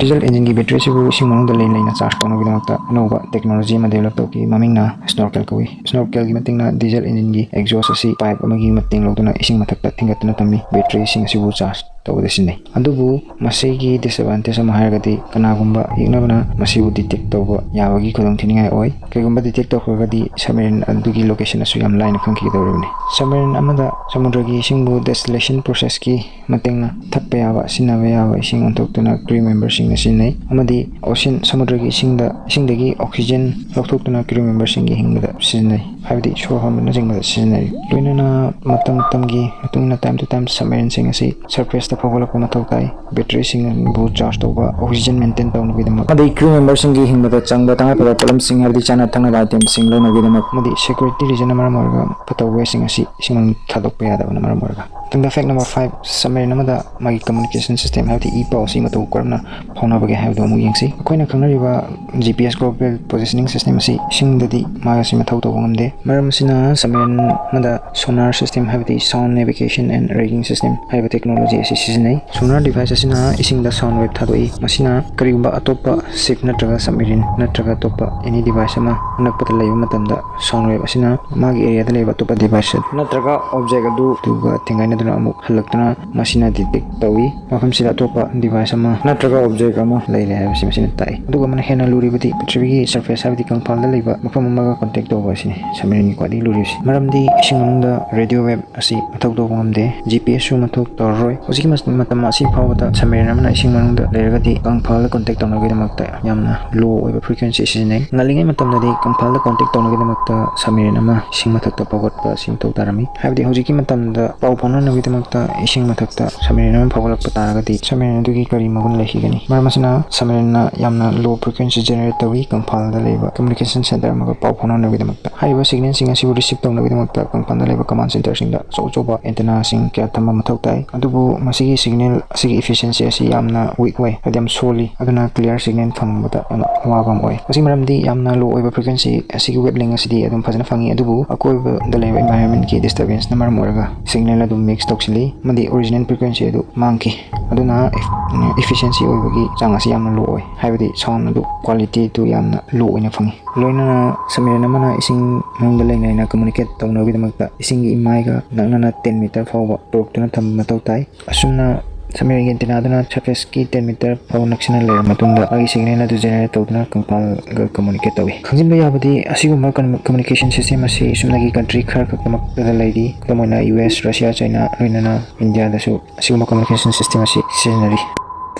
Diesel engineꯒꯤ battery ꯑꯁꯤꯕꯨ ꯏꯁꯤꯡ ꯃꯅꯨꯡꯗ ꯂꯩꯅ ꯂꯩꯅ charge ꯇꯧꯅꯕꯒꯤꯗꯃꯛꯇ ꯑꯅꯧꯕ technology ꯑꯃ develop ꯇꯧꯈꯤ, ꯃꯃꯤꯡꯅ snorkel ꯀꯧꯏ꯫ Snorkelꯒꯤ ꯃꯇꯦꯡꯅ diesel engineꯒꯤ exhaust ꯑꯁꯤ pipe ꯑꯃꯒꯤ ꯃꯇꯦꯡ ꯂꯧꯗꯨꯅ ꯏꯁꯤꯡ ꯃꯊꯛꯇ ꯊꯤꯡꯒꯠꯇꯨꯅ ꯊꯝꯃꯤ, batteryꯁꯤꯡ ꯑꯁꯤꯕꯨ charge ꯇꯧꯕꯗ ꯁꯤꯖꯤꯟꯅꯩ꯫ ꯑꯗꯨꯕꯨ ꯃꯁꯤꯒꯤ disadvantage ꯑꯃ ꯍꯥꯏꯔꯒꯗꯤ, ꯀꯅꯥꯒꯨꯝꯕ ꯌꯦꯛꯅꯕꯅ ꯃꯁꯤꯕꯨ detect ꯇꯧꯕ ꯌꯥꯕꯒꯤ ꯈꯨꯗꯣꯡꯊꯤꯅꯤꯡꯉꯥꯏ ꯑꯣꯏ꯫ ꯀꯔꯤꯒꯨꯝꯕ detect ꯇꯧꯈ꯭ꯔꯒꯗꯤ, submarine ꯑꯗꯨꯒꯤ location ꯑꯁꯨ ꯌꯥꯝ ꯂꯥꯏꯅ ꯈꯪꯈꯤꯒꯗꯧꯔꯤꯕꯅꯤ꯫ Submarine ꯑꯃꯗ ꯁꯃꯨꯗ꯭ꯔꯒꯤ ꯏꯁꯤꯡꯕꯨ distillation processꯀꯤ ꯃꯇꯦꯡꯅ ꯊꯛꯄ ꯌꯥꯕ, ꯁꯤꯖꯤꯟꯅꯕ ꯌꯥꯕ ꯏꯁꯤꯡ ꯑꯣꯟꯊꯣꯛꯇꯨꯅ crew memberꯁꯤꯡꯅ ꯁꯤꯖꯤꯟꯅꯩ, ꯑꯃꯗꯤ ocean, ꯁꯃꯨꯗ꯭ꯔꯒꯤ ꯏꯁꯤꯡꯗ, ꯏꯁꯤꯡꯗꯒꯤ oxygen ꯂꯧꯊꯣꯛꯇꯨꯅ crew memberꯁꯤꯡꯒꯤ ꯍꯤꯡꯕꯗ ꯁꯤꯖꯤꯟꯅꯩ, ꯍꯥꯏꯕꯗꯤ ꯁꯣꯔ ꯍꯣꯟꯕꯅꯆꯤꯡꯕꯗ ꯁꯤꯖꯤꯟꯅꯩ꯫ ꯂꯣꯏꯅꯅ ꯃꯇꯝ ꯃꯇꯝꯒꯤ ꯃꯇꯨꯡ ꯏꯟꯅ time to time submarineꯁꯤꯡ ꯑꯁꯤ surfaceꯇ ꯐꯥꯎꯒꯠꯂꯛꯄ ꯃꯊꯧ ꯇꯥꯏ꯫ Batteryꯁꯤꯡꯕꯨ charge ꯇꯧꯕ, oxygen maintain ꯇꯧꯅꯕꯒꯤꯗꯃꯛ, ꯑꯃꯗꯤ crew memberꯁꯤꯡꯒꯤ ꯍꯤꯡꯕꯗ ꯆꯪꯕ ꯇꯉꯥꯏ ꯐꯗꯕ ꯄꯣꯠꯂꯝꯁꯤꯡ, ꯍꯥꯏꯕꯗꯤ ꯆꯥꯅ ꯊꯛꯅꯕ itemꯁꯤꯡ ꯂꯧꯅꯕꯒꯤꯗꯃꯛ, ꯑꯃꯗꯤ security reasonꯅ ꯃꯔꯝ ꯑꯣꯏꯔꯒ ꯐꯠꯇꯕ wasteꯁꯤꯡ ꯑꯁꯤ ꯏꯁꯤꯡ ꯃꯅꯨꯡ ꯊꯥꯗꯣꯛꯄ ꯌꯥꯗꯕꯅ ꯃꯔꯝ ꯑꯣꯏꯔꯒ꯫ ꯃꯊꯪꯗ fact number five, submarine ꯑꯃꯗ ꯃꯥꯒꯤ communication system, ꯍꯥꯏꯕꯗꯤ ꯏ ꯄꯥꯎ ꯑꯁꯤ ꯃꯇꯧ ꯀꯔꯝꯅ ꯐꯥꯎꯅꯕꯒꯦ ꯍꯥꯏꯕꯗꯨ ꯑꯃꯨꯛ ꯌꯦꯡꯁꯤ꯫ ꯑꯩꯈꯣꯏꯅ ꯈꯪꯅꯔꯤꯕ G P S, global positioning system ꯑꯁꯤ ꯏꯁꯤꯡꯗꯗꯤ ꯃꯥꯒꯤ ꯑꯁꯤ ꯃꯊꯧ ꯇꯧꯕ ꯉꯝꯗꯦ꯫ ꯃꯔꯝ ꯑꯁꯤꯅ submarine ꯑꯃꯗ sonar system, ꯍꯥꯏꯕꯗꯤ sound navigation and rigging system ꯍꯥꯏꯕ technology ꯑꯁꯤ ꯁꯤꯖꯤꯟꯅꯩ꯫ Sonar device ꯑꯁꯤꯅ ꯏꯁꯤꯡꯗ sound wave ꯊꯥꯗꯣꯛꯏ꯫ ꯃꯁꯤꯅ ꯀꯔꯤꯒꯨꯝꯕ ꯑꯇꯣꯞꯄ ship ꯅꯠꯇ꯭ꯔꯒ submarine ꯅꯠꯇ꯭ꯔꯒ ꯑꯇꯣꯞꯄ any device ꯑꯃ ꯑꯅꯛꯄꯗ ꯂꯩꯕ ꯃꯇꯝꯗ sound wave ꯑꯁꯤꯅ ꯃꯥꯒꯤ area ꯗ ꯂꯩꯕ ꯑꯇꯣꯞꯄ device ꯅꯠꯇ꯭ꯔꯒ object ꯑꯗꯨ, ꯑꯗꯨꯒ ꯊꯦꯡꯒꯥꯏꯅꯗꯨꯅ ꯑꯃꯨꯛ ꯍꯜꯂꯛꯇꯨꯅ ꯃꯁꯤꯅ detect ꯇꯧꯏ꯫ ꯃꯐꯝꯁꯤꯗ ꯑꯇꯣꯞꯄ device ꯑꯃ ꯅꯠꯇ꯭ꯔꯒ object ꯑꯃ ꯂꯩꯔꯦ ꯍꯥꯏꯕꯁꯤ ꯃꯁꯤꯅ ꯇꯥꯛꯏ꯫ ꯑꯗꯨꯒ ꯑꯃꯅ ꯍꯦꯟꯅ ꯂꯨꯔꯤꯕꯗꯤ ꯄ꯭ꯔꯤꯊꯤꯕꯤꯒꯤ surface, ꯍꯥꯏꯕꯗꯤ ꯀꯪꯐꯥꯜꯗ ꯂꯩꯕ ꯃꯐꯝ ꯑꯃꯒ contact ꯇꯧꯕ ꯑꯁꯤꯅꯤ submarine ꯒꯤ ꯈ꯭ꯋꯥꯏꯗꯒꯤ ꯂꯨꯔꯤꯕꯁꯤ꯫ ꯃꯔꯝꯗꯤ ꯏꯁꯤꯡ ꯃꯅꯨꯡꯗ radio wave ꯑꯁꯤ ꯃꯊꯧ ꯇꯧꯕ ꯉꯝꯗꯦ, G P S ꯁꯨ ꯃꯊꯧ ꯇꯧꯔꯔꯣꯏ꯫ ꯍꯧꯖꯤꯛꯀꯤ ꯃꯇꯝ ꯑꯁꯤ ꯐꯥꯎꯕꯗ submarine ꯑꯃꯅ ꯏꯁꯤꯡ ꯃꯅꯨꯡꯗ ꯂꯩꯔꯒꯗꯤ ꯀꯪꯐꯥꯜꯗ contact ꯇꯧꯅꯕꯒꯤꯗꯃꯛꯇ ꯌꯥꯝꯅ low ꯑꯣꯏꯕ frequency ꯁꯤꯖꯤꯟꯅꯩ꯫ ꯉꯜꯂꯤꯉꯩ ꯃꯇꯝꯗꯗꯤ ꯀꯪꯐꯥꯜꯗ contact ꯇꯧꯅꯕꯒꯤꯗꯃꯛꯇ submarine ꯑꯃ ꯏꯁꯤꯡ ꯃꯊꯛꯇ ꯐꯥꯎꯒꯠꯄ ꯑꯁꯤ ꯃꯊꯧ ꯇꯥꯔꯝꯃꯤ꯫ ꯍꯥꯏꯕꯗꯤ ꯍꯧꯖꯤꯛꯀꯤ ꯃꯇꯝꯗ ꯄꯥꯎ ꯐꯥꯎꯅꯅꯕꯒꯤꯗꯃꯛꯇ ꯏꯁꯤꯡ ꯃꯊꯛꯇ submarine ꯑꯃ ꯐꯥꯎꯒꯠꯂꯛꯄ ꯇꯥꯔꯒꯗꯤ submarine ꯑꯗꯨꯒꯤ ꯀꯔꯤ ꯃꯒꯨꯟ ꯂꯩꯈꯤꯒꯅꯤ? ꯃꯔꯝ ꯑꯁꯤꯅ submarine ꯅ ꯌꯥꯝꯅ low frequency generate ꯇꯧꯏ ꯀꯪꯐꯥꯜꯗ ꯂꯩꯕ communication center ꯑꯃꯒ ꯄꯥꯎ ꯐꯥꯎꯅꯅꯕꯒꯤꯗꯃꯛꯇ꯫ ꯍꯥꯏꯔꯤꯕ signal ꯁꯤꯡ ꯑꯁꯤꯕꯨ receive ꯇꯧꯅꯕꯒꯤꯗꯃꯛꯇ ꯀꯪꯐꯥꯜꯗ ꯂꯩꯕ command center ꯁꯤꯡꯗ ꯑꯆꯧ ꯑꯆꯧꯕ antenna ꯁꯤꯡ ꯀꯌꯥ ꯊꯝꯕ ꯃꯊꯧ ꯇꯥꯏ꯫ ꯑꯗꯨꯕꯨ ꯃꯁꯤꯒꯤ signal ꯑꯁꯤꯒꯤ efficiency ꯑꯁꯤ ꯌꯥꯝꯅ weak ꯑꯣꯏ, ꯍꯥꯏꯗꯤ ꯌꯥꯝ ꯁꯣꯜꯂꯤ꯫ ꯑꯗꯨꯅ clear signal ꯐꯪꯕꯗ ꯌꯥꯝꯅ ꯑꯋꯥꯕ ꯑꯃ ꯑꯣꯏ꯫ ꯃꯁꯤꯒꯤ ꯃꯔꯝꯗꯤ ꯌꯥꯝꯅ low ꯑꯣꯏꯕ frequency ꯑꯁꯤꯒꯤ wavelength ꯑꯁꯤꯗꯤ ꯑꯗꯨꯝ ꯐꯖꯅ ꯐꯪꯉꯤ, ꯑꯗꯨꯕꯨ ꯑꯀꯣꯏꯕꯗ ꯂꯩꯔꯤꯕ environment ꯀꯤ disturbance ꯅ ꯃꯔꯝ ꯑꯣꯏꯔꯒ signal ꯑꯗꯨꯝ mix ꯇꯧꯁꯤꯜꯂꯤ ꯑꯃꯗꯤ original frequency ꯑꯗꯨ ꯃꯥꯡꯈꯤ꯫ ꯑꯗꯨꯅ efficiency ꯑꯣꯏꯕꯒꯤ ꯆꯥꯡ ꯑꯁꯤ ꯌꯥꯝꯅ low ꯑꯣꯏ, ꯍꯥꯏꯕꯗꯤ sound ꯑꯗꯨ quality ꯗꯨ ꯌꯥꯝꯅ low ꯑꯣꯏꯅ ꯐꯪꯉꯤ꯫ ꯂꯣꯏꯅꯅ submarine ꯑꯃꯅ ꯏꯁꯤꯡ ꯃꯅꯨꯡꯗ ꯂꯩꯅ ꯂꯩꯅ communicate ꯇꯧꯅꯕꯒꯤꯗꯃꯛꯇ ꯏꯁꯤꯡꯒꯤ ꯏꯃꯥꯏꯒ ꯅꯛꯅꯅ ten meter ꯐꯥꯎꯕ ꯄꯨꯔꯛꯇꯨꯅ ꯊꯝꯕ ꯃꯊꯧ ꯇꯥꯏ꯫ ꯑꯁꯨꯝꯅ submarine ꯒꯤ antenna ꯑꯗꯨꯅ surface ꯀꯤ ten meter ꯐꯥꯎ ꯅꯛꯁꯤꯟꯅ ꯂꯩꯔꯕ ꯃꯇꯨꯡꯗ ꯃꯥꯒꯤ signal ꯑꯗꯨ generate ꯇꯧꯗꯨꯅ ꯀꯪꯐꯥꯜꯒ communicate ꯇꯧꯏ꯫ ꯈꯪꯖꯤꯟꯕ ꯌꯥꯕꯗꯤ ꯑꯁꯤꯒꯨꯝꯕ communication system ꯑꯁꯤ ꯁꯨꯞꯅꯒꯤ country ꯈꯔ ꯈꯛꯇꯃꯛꯇꯗ ꯂꯩꯔꯤ꯫ ꯈꯨꯗꯝ ꯑꯣꯏꯅ U S, Russia, China, ꯂꯣꯏꯅꯅ India ꯗꯁꯨ ꯑꯁꯤꯒꯨꯝꯕ communication system ꯑꯁꯤ ꯁꯤꯖꯤꯟꯅꯔꯤ꯫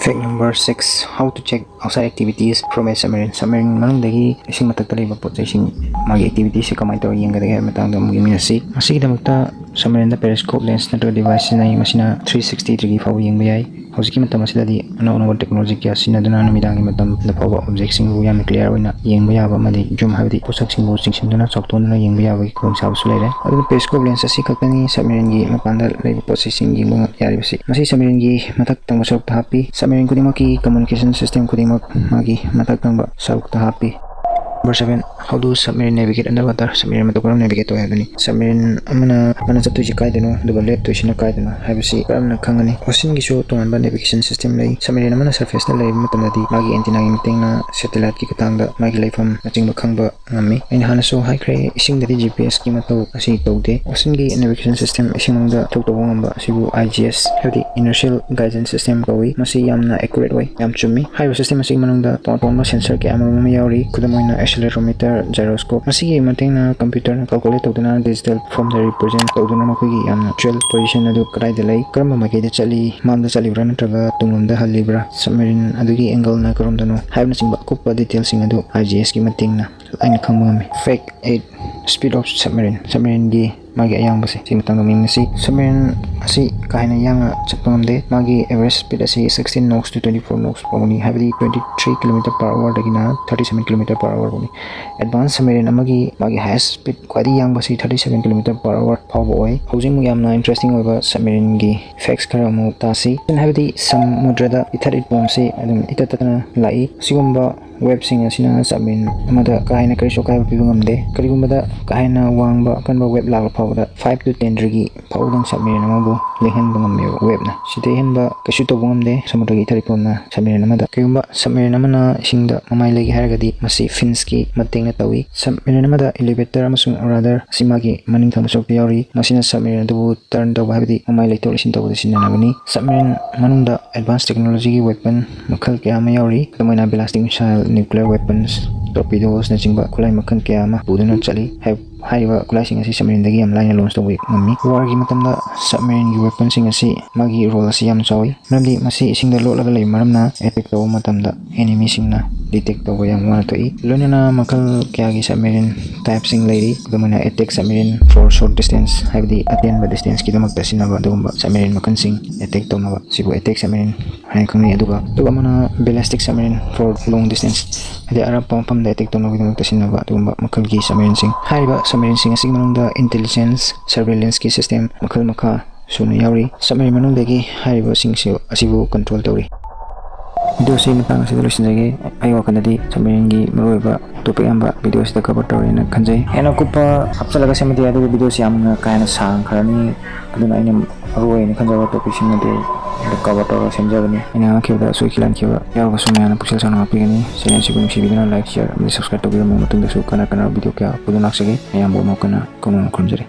Fact number six: How to check outside activities from a submarine. Submarine ꯃꯅꯨꯡꯗꯒꯤ ꯏꯁꯤꯡ ꯃꯊꯛꯇ ꯂꯩꯕ ꯄꯣꯠ ꯆꯩꯁꯤꯡ, ꯃꯥꯒꯤ activities ꯁꯤ ꯀꯃꯥꯏꯅ ꯇꯧꯔꯒ ꯌꯦꯡꯒꯗꯒꯦ ꯍꯥꯏꯕ ꯃꯇꯥꯡꯗ ꯑꯃꯨꯛ ꯌꯦꯡꯃꯤꯟꯅꯁꯤ꯫ ꯃꯁꯤꯒꯤꯗꯃꯛꯇ submarine ꯗ periscope lens ꯅꯠꯇ꯭ꯔꯒ device ꯁꯤꯖꯤꯟꯅꯩ꯫ ꯃꯁꯤꯅ three sixty degree ꯐꯥꯎꯕ ꯌꯦꯡꯕ ꯌꯥꯏ꯫ ꯍꯧꯖꯤꯛꯀꯤ ꯃꯇꯝ ꯑꯁꯤꯗꯗꯤ ꯑꯅꯧ ꯑꯅꯧꯕ technology ꯀꯌꯥ ꯁꯤꯖꯤꯟꯅꯗꯨꯅ ꯅꯨꯃꯤꯗꯥꯡꯒꯤ ꯃꯇꯝꯗ ꯐꯥꯎꯕ object ꯁꯤꯡꯕꯨ ꯌꯥꯝꯅ clear ꯑꯣꯏꯅ ꯌꯦꯡꯕ ꯌꯥꯕ ꯑꯃꯗꯤ zoom, ꯍꯥꯏꯕꯗꯤ ꯄꯣꯠꯁꯛꯁꯤꯡꯕꯨ ꯆꯤꯡꯁꯤꯟꯗꯨꯅ ꯆꯥꯎꯊꯣꯛꯍꯟꯗꯨꯅ ꯌꯦꯡꯕ ꯌꯥꯕꯒꯤ ꯈꯨꯗꯣꯡꯆꯥꯕꯁꯨ ꯂꯩꯔꯦ꯫ ꯑꯗꯨꯅ periscope lens ꯑꯁꯤ ꯈꯛꯇꯅꯤ submarine ꯒꯤ ꯃꯄꯥꯟꯗ ꯂꯩꯕ ꯄꯣꯠ ꯆꯩꯁꯤꯡ ꯌꯦꯡꯕ ꯌꯥꯔꯤꯕꯁꯤ꯫ ꯃꯁꯤ submarine ꯒꯤ ꯃꯊꯛ ꯊꯪꯕ ꯁꯔꯨꯛꯇ ꯍꯥꯞꯄꯤ꯫ Submarine ꯈꯨꯗꯤꯡꯃꯛꯀꯤ communication system ꯈꯨꯗꯤꯡꯃꯛ ꯃꯥꯒꯤ ꯃꯊꯛ ꯊꯪꯕ ꯁꯔꯨꯛꯇ ꯍꯥꯞꯄꯤ꯫ Number seven, how do submarine navigate underwater? Submarine ꯑꯃ ꯀꯔꯝꯅ navigate ꯇꯧꯏ ꯍꯥꯏꯕꯅꯤ꯫ Submarine ꯑꯃꯅ, ꯑꯃꯅ ꯆꯠꯇꯣꯏꯁꯤ ꯀꯥꯏꯗꯅꯣ, ꯑꯗꯨꯒ ꯂꯦꯞꯇꯣꯏꯁꯤꯅ ꯀꯥꯏꯗꯅꯣ ꯍꯥꯏꯕꯁꯤ ꯀꯔꯝꯅ ꯈꯪꯒꯅꯤ? Oceanꯒꯤꯁꯨ ꯇꯣꯉꯥꯟꯕ navigation system ꯂꯩ꯫ Submarine ꯑꯃꯅ surfaceꯇ ꯂꯩꯕ ꯃꯇꯝꯗꯗꯤ ꯃꯥꯒꯤ antennaꯒꯤ ꯃꯇꯦꯡꯅ satelliteꯀꯤ ꯈꯨꯠꯊꯥꯡꯗ ꯃꯥꯒꯤ ꯂꯩꯐꯝꯅꯆꯤꯡꯕ ꯈꯪꯕ ꯉꯝꯃꯤ꯫ ꯑꯩꯅ ꯍꯥꯟꯅꯁꯨ ꯍꯥꯏꯈ꯭ꯔꯦ, ꯏꯁꯤꯡꯗꯗꯤ GPSꯀꯤ ꯃꯊꯧ ꯑꯁꯤ ꯇꯧꯗꯦ꯫ Oceanꯒꯤ navigation system, ꯏꯁꯤꯡ ꯃꯅꯨꯡꯗ ꯊꯧ ꯇꯧꯕ ꯉꯝꯕ ꯑꯁꯤꯕꯨ IGS ꯍꯥꯏꯕꯗꯤ Inertial Guidance System ꯀꯧꯏ꯫ ꯃꯁꯤ ꯌꯥꯝꯅ accurate ꯑꯣꯏ, ꯌꯥꯝ ꯆꯨꯝꯃꯤ꯫ ꯍꯥꯏꯔꯤꯕ system ꯑꯁꯤꯒꯤ ꯃꯅꯨꯡꯗ ꯇꯣꯉꯥꯟ ꯇꯣꯉꯥꯟꯕ sensor ꯀꯌꯥ ꯑꯃꯔꯣꯝ ꯑꯃ ꯌꯥꯎꯔꯤ꯫ ꯈꯨꯗꯝ ꯑꯣꯏꯅ accelerometer, gyroscope꯫ ꯃꯁꯤꯒꯤ ꯃꯇꯦꯡꯅ computerꯅ calculate ꯇꯧꯗꯨꯅ digital formꯗ represent ꯇꯧꯗꯨꯅ ꯃꯈꯣꯏꯒꯤ ꯌꯥꯝꯅ actual position ꯑꯗꯨ ꯀꯗꯥꯏꯗ ꯂꯩ, ꯀꯔꯝꯕ ꯃꯥꯏꯀꯩꯗ ꯆꯠꯂꯤ, ꯃꯥꯡꯗ ꯆꯠꯂꯤꯕ꯭ꯔꯥ ꯅꯠꯇ꯭ꯔꯒ ꯇꯨꯡꯂꯣꯝꯗ ꯍꯜꯂꯤꯕ꯭ꯔꯥ, submarine ꯑꯗꯨꯒꯤ angleꯅ ꯀꯔꯣꯝꯗꯅꯣ ꯍꯥꯏꯕꯅꯆꯤꯡꯕ ꯑꯀꯨꯞꯄ detailꯁꯤꯡ ꯑꯗꯨ IGSꯀꯤ ꯃꯇꯦꯡꯅ ꯑꯩꯅ ꯈꯪꯕ ꯉꯝꯃꯤ꯫ Fact eight, speed of submarine꯫ Submarineꯒꯤ ꯃꯥꯒꯤ ꯑꯌꯥꯡꯕꯁꯦ ꯁꯤ ꯃꯇꯥꯡꯗ ꯌꯦꯡꯉꯁꯤ꯫ Submarine ꯑꯁꯤ ꯀꯥ ꯍꯦꯟꯅ ꯌꯥꯡꯅ ꯆꯠꯄ ꯉꯝꯗꯦ꯫ ꯃꯥꯒꯤ average speed ꯑꯁꯤ sixteen knots to twenty-four knots ꯐꯥꯎꯕꯅꯤ, ꯍꯥꯏꯕꯗꯤ twenty-three kilometer per hourꯗꯒꯤꯅ thirty-seven kilometer per hour ꯐꯥꯎꯅꯤ꯫ Advanced submarine ꯑꯃꯒꯤ ꯃꯥꯒꯤ highest speed ꯈ꯭ꯋꯥꯏꯗꯒꯤ ꯌꯥꯡꯕꯁꯤ thirty-seven kilometer per hour ꯐꯥꯎꯕ ꯑꯣꯏ꯫ ꯍꯧꯖꯤꯛ ꯑꯃꯨꯛ ꯌꯥꯝꯅ interesting ꯑꯣꯏꯕ submarineꯒꯤ facts ꯈꯔ ꯑꯃꯨꯛ ꯇꯥꯁꯤ꯫ ꯍꯥꯏꯕꯗꯤ ꯁꯃꯨꯗ꯭ꯔꯗ ꯏꯊꯠ ꯏꯄꯣꯝꯁꯤ ꯑꯗꯨꯝ ꯏꯇꯠ ꯇꯠꯇꯅ ꯂꯥꯛꯏ꯫ ꯑꯁꯤꯒꯨꯝꯕ waveꯁꯤꯡ ꯑꯁꯤꯅ submarine ꯑꯃꯗ ꯀꯥ ꯍꯦꯟꯅ ꯀꯔꯤꯁꯨ ꯑꯀꯥꯏꯕ ꯄꯤꯕ ꯉꯝꯗꯦ꯫ ꯀꯔꯤꯒꯨꯝꯕꯗ ꯀꯥ ꯍꯦꯟꯅ ꯋꯥꯡꯕ ꯑꯀꯟꯕ wave ꯂꯥꯛꯂ ꯐꯥꯎꯕꯗ five to ten degree ꯐꯥꯎꯕꯗꯪ submarine ꯑꯃꯕꯨ ꯂꯦꯡꯍꯟꯕ ꯉꯝꯃꯦꯕ waveꯅ꯫ ꯁꯤꯗꯩ ꯍꯦꯟꯕ ꯀꯩꯁꯨ ꯇꯧꯕ ꯉꯝꯗꯦ ꯁꯃꯨꯗ꯭ꯔꯒꯤ ꯏꯊꯠ ꯏꯄꯣꯝꯅ submarine ꯑꯃꯗ꯫ ꯀꯔꯤꯒꯨꯝꯕ submarine ꯑꯃꯅ ꯏꯁꯤꯡꯗ ꯃꯃꯥꯏ ꯂꯩꯒꯦ ꯍꯥꯏꯔꯒꯗꯤ ꯃꯁꯤ finsꯀꯤ ꯃꯇꯦꯡꯅ ꯇꯧꯏ꯫ Submarine ꯑꯃꯗ elevator ꯑꯃꯁꯨꯡ rudder ꯑꯁꯤ ꯃꯥꯒꯤ ꯃꯅꯤꯡ ꯊꯪꯕ ꯁꯔꯨꯛꯇ ꯌꯥꯎꯔꯤ꯫ ꯃꯁꯤꯅ submarine ꯑꯗꯨꯕꯨ turn ꯇꯧꯕ, ꯍꯥꯏꯕꯗꯤ ꯃꯃꯥꯏ ꯂꯩꯊꯣꯛ ꯂꯩꯁꯤꯟ ꯇꯧꯕꯗ ꯁꯤꯖꯤꯟꯅꯅꯕꯅꯤ꯫ Submarine ꯃꯅꯨꯡꯗ advanced technologyꯒꯤ weapon ꯃꯈꯜ ꯀꯌꯥ ꯑꯃ ꯌꯥꯎꯔꯤ꯫ ꯈꯨꯗꯝ ꯑꯣꯏꯅ ballistic missile, nuclear weapons, torpedoesꯅꯆꯤꯡꯕ ꯈꯨꯠꯂꯥꯏ ꯃꯈꯜ ꯀꯌꯥ ꯑꯃ ꯄꯨꯗꯨꯅ ꯆꯠꯂꯤ꯫ ꯍꯥꯏ-, ꯍꯥꯏꯔꯤꯕ ꯈꯨꯠꯂꯥꯏꯁꯤꯡ ꯑꯁꯤ submarineꯗꯒꯤ ꯌꯥꯝ ꯂꯥꯏꯅ launch ꯇꯧꯕ ꯉꯝꯃꯤ꯫ Warꯒꯤ ꯃꯇꯝꯗ submarineꯒꯤ weaponꯁꯤꯡ ꯑꯁꯤ ꯃꯥꯒꯤ role ꯑꯁꯤ ꯌꯥꯝꯅ ꯆꯥꯎꯏ, ꯃꯔꯝꯗꯤ ꯃꯁꯤ ꯏꯁꯤꯡꯗ ꯂꯣꯠꯂꯒ ꯂꯩꯕ ꯃꯔꯝꯅ attack ꯇꯧꯕ ꯃꯇꯝꯗ enemyꯁꯤꯡꯅ detect ꯇꯧꯕ ꯌꯥꯝ ꯋꯥꯅ ꯊꯣꯛꯏ꯫ ꯂꯣꯏꯅꯅ ꯃꯈꯜ ꯀꯌꯥꯒꯤ submarine typeꯁꯤꯡ ꯂꯩꯔꯤ꯫ ꯈꯨꯗꯝ ꯑꯣꯏꯅ attack submarine for short distance, ꯍꯥꯏꯕꯗꯤ ꯑꯇꯦꯟꯕ distanceꯀꯤꯗꯃꯛꯇ ꯁꯤꯖꯤꯟꯅꯕ ꯑꯗꯨꯒꯨꯝꯕ submarine ꯃꯈꯜꯁꯤꯡ attack ꯇꯧꯅꯕ꯫ ꯁꯤꯕꯨ attack submarine ꯍꯥꯏꯅ ꯈꯪꯅꯩ꯫ ꯑꯗꯨꯒ ꯑꯇꯣꯞꯄ ꯑꯃꯅ ballistic submarine for long distance, ꯍꯥꯏꯗꯤ ꯑꯔꯥꯞꯄ ꯃꯐꯝꯗ attack ꯇꯧꯅꯕꯒꯤꯗꯃꯛꯇ ꯁꯤꯖꯤꯟꯅꯕ ꯑꯗꯨꯒꯨꯝꯕ ꯃꯈꯜꯒꯤ submarineꯁꯤꯡ꯫ ꯍꯥꯏꯔꯤꯕ submarineꯁꯤꯡ ꯑꯁꯤꯒꯤ ꯃꯅꯨꯡꯗ intelligence, surveillanceꯀꯤ system ꯃꯈꯜ ꯃꯈꯥ ꯁꯨꯅ ꯌꯥꯎꯔꯤ꯫ Submarine ꯃꯅꯨꯡꯗꯒꯤ ꯍꯥꯏꯔꯤꯕꯁꯤꯡꯁꯤ ꯑꯁꯤꯕꯨ control ꯇꯧꯔꯤ꯫ Video ꯁꯤ ꯃꯇꯥꯡ ꯑꯁꯤꯗ ꯂꯣꯏꯁꯤꯟꯖꯒꯦ꯫ ꯑꯩ ꯋꯥꯈꯜꯗꯗꯤ submarine ꯒꯤ ꯃꯔꯨꯑꯣꯏꯕ topic ꯑꯌꯥꯝꯕ video ꯁꯤꯗ cover ꯇꯧꯔꯦꯅ ꯈꯟꯖꯩ꯫ ꯍꯦꯟꯅ ꯀꯨꯞꯄ ꯍꯥꯞꯆꯤꯜꯂꯒ ꯁꯦꯝꯃꯗꯤ ꯑꯗꯨꯒꯤ video ꯁꯤ ꯌꯥꯝꯅ ꯀꯥ ꯍꯦꯟꯅ ꯁꯥꯡꯈ꯭ꯔꯅꯤ, ꯑꯗꯨꯅ ꯑꯩꯅ ꯃꯔꯨꯑꯣꯏꯅ ꯈꯟꯖꯕ topic ꯁꯤꯡ ꯑꯗꯨ cover ꯇꯧꯔꯒ ꯁꯦꯝꯖꯕꯅꯤ꯫ ꯑꯩꯅ ꯉꯥꯡꯈꯤꯕꯗ ꯑꯁꯣꯏ ꯈꯤꯂꯥꯟꯈꯤꯕ ꯌꯥꯎꯔꯒꯁꯨ ꯃꯌꯥꯝꯅ ꯄꯨꯛꯆꯦꯜ ꯁꯦꯡꯅ ꯉꯥꯛꯄꯤꯒꯅꯤ꯫ Channel ꯑꯁꯤꯕꯨ ꯅꯨꯡꯁꯤꯕꯤꯗꯨꯅ like, share ꯑꯃꯗꯤ subscribe ꯇꯧꯕꯤꯔꯝꯕ ꯃꯇꯨꯡꯗꯁꯨ ꯀꯅꯥ ꯀꯅꯥ video ꯀꯌꯥ ꯄꯨꯗꯨꯅ ꯂꯥꯛꯆꯒꯦ꯫ ꯃꯌꯥꯝꯕꯨ ꯑꯃꯨꯛ ꯍꯟꯅ ꯈꯨꯔꯨꯝꯖꯔꯤ꯫